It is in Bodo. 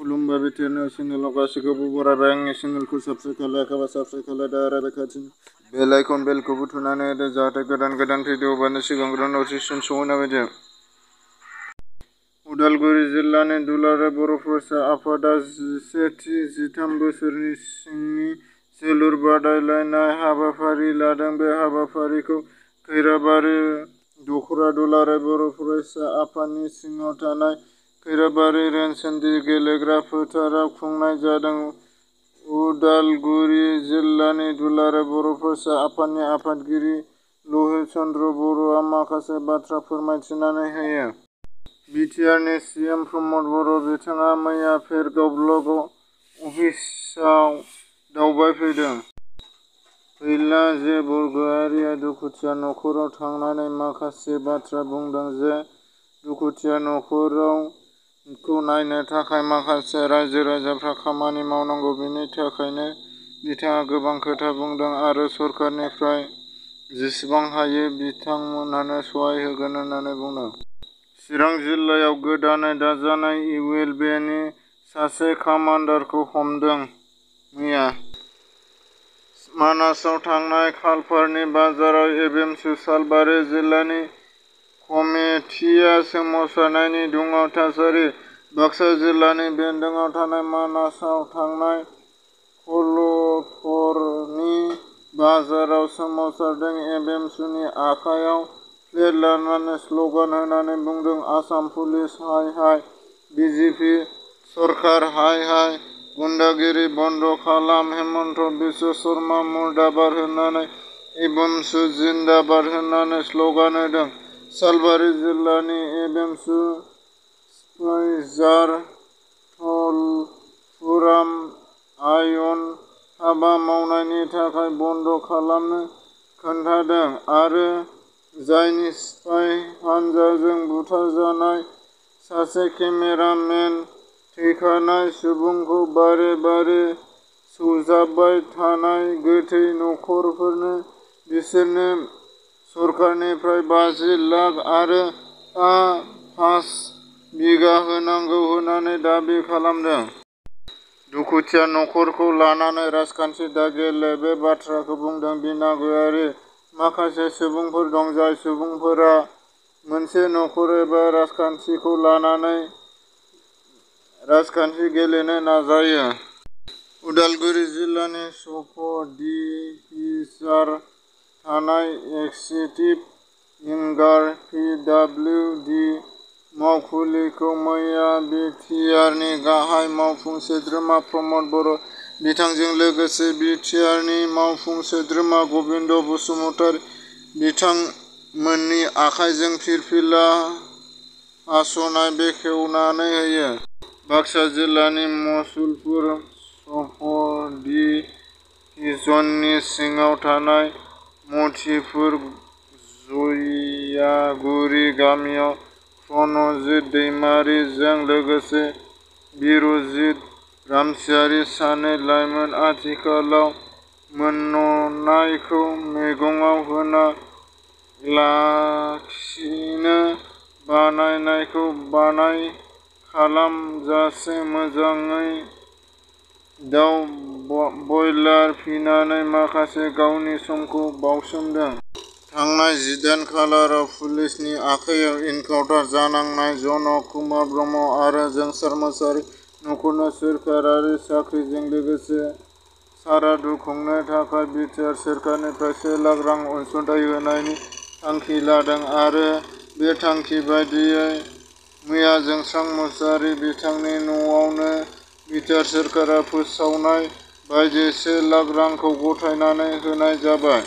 खुलुमबाय बिटिआरनि चेनेलाव गासैखौबो बरायबाय। आंनि चेनेलखौ साबस्क्राइब खालायाखैबा साबस्क्राइब खालायदो आरो बे खाथिनि बेल आइकन बेलखौबो थुनानै होदो जाहाथे गोदान भिडिअ हगारनायनि सिगांग्रो नटिफिकेसन सहैनाय बायदि। उदालगुरि जिल्लानि दुलाराय बर' फरायसा आफादा 11-13 बोसोरनि सिंनि जोलुर बादायलायनाय हाबाफारि लादों। बे हाबाफारिखौ खैराबारि दख'रा दुलाराय बर' फरायसा आफादनि सिङाव थानाय खैराबारि रेनसोनदि गेलेग्रा फोथाराव खुंनाय जादों। उदालगुरि जिल्लानि दुलाराय बर' फरायसा आफादनि आफादगिरि लहित चन्द्र बर'आ माखासे बाथ्रा फोरमायथिनानै होयो। बिटिआरनि सिएम प्रमद बर' बिथाङा मैया भेरगाव ब्लक अफिसाव दावबायफैदों। फैला जे बरग'यारिआ दुखुथिया नखराव थांनानै माखासे बाथ्रा बुंदों जे दुखुथिया नखरखौ नायनो थाखाय माखासे रायजो राजाफ्रा खामानि मावनांगौ। बेनि थाखायनो बिथाङा गोबां खोथा बुंदों आरो सरकारनिफ्राय जेसेबां हायो बिथांमोननो सहाय होगोन होननानै बुंदों। चिरां जिल्लायाव गोदानै दाजानाय ULB नि सासे कामान्डारखौ हमदों। मैया मानासआव थांनाय खालपारानि बाजाराव एमएमसु सालबारि जिल्लानि कमिटिआ सोमावसारनायनि दुंहाव थासारि। बाक्सा जिल्लानि बेन्दोंआव थानाय मानासआव थांनाय खालपारानि बाजाराव सोमावसारदों। एमएमसुनि आखायाव प्लेट लानानै स्लगान होनानै बुंदों आसाम पुलिस हाय हाय, बिजेपि सरकार हाय हाय, गुन्डागिरि बन्द खालाम, हेमन्त बिश्व शर्मा मुर्दाबाद होननानै एमएमसु जिन्दाबाद होननानै स्लगान होदों। सालबारि जिल्लानि एमएमसु सुपारभाइजार तुलफुराम आयन हाबा मावनायनि थाखाय बन्द खालामनो खोन्थादों आरो जायनि सिपाइ हानजाजों बुथारजानाय सासे केमेरामेन थैखानाय सुबुंखौ बारे बारे सौजाबाय थानाय गोथै नखरफोरनो बिसोरनो सरकारनिफ्राय 50 लाख आरो 5 बिगा होनांगौ होननानै दाबि खालामदों। दुखुथिया नखरखौ लानानै राजखान्थि दागेले बे बाथ्राखौ बुंदों बिना गयारि। माखासे सुबुंफोर दं जाय सुबुंफोरा मोनसे नखर एबा राजखान्थिखौ लानानै राजखान्थि गेलेनो नाजायो। उदालगुरि जिल्लानि सफ डिहिचार थानाय एक्जिकिउटिभ विंगार PWD मावखुलिखौ मैया बिटिआरनि गाहाय मावफुं सोद्रोमा प्रमद बर' बिथांजों लोगोसे बिटिआरनि मावफुं सोद्रोमा गबिन्द बसुमतारी बिथांमोननि आखाइजों फिरफिला हास'नाय बेखेवनानै होयो। बाक्सा जिल्लानि मुसलपुर सब डिभिजननि सिङाव थानाय मथिपुर जयागुरि गामियाव प्रनजित दैमारि जों लोगोसे बिरजित रामसियारि सानै लाइमोन आथिखालाव मोननायखौ मैगंआव होना लाखिनो बानायनायखौ बाङाइ खालामजासे मोजाङै दाउ बयलार फिनानै माखासे गावनि समखौ बावसोमदों। थांनाय 18 खालाराव पुलिसनि आखायाव एनकाउन्टार जानांनाय जनक कुमार ब्रह्म आरो जोंसार मोसाहारि नखरनो सोरखारारि साख्रिजों लोगोसे सारादु खुंनो थाखाय बिटिआर सोरखारनिफ्राय 1 लाख रां अनसुंथाइ होनायनि थांखि लादों आरो बे थांखि बायदियै मैया जोंसार मोसाहारि बिथांनि न'आवनो बिटिआर सोरखारा फोसावनाय बायदियै 1 लाख रांखौ गथायनानै होनाय जाबाय।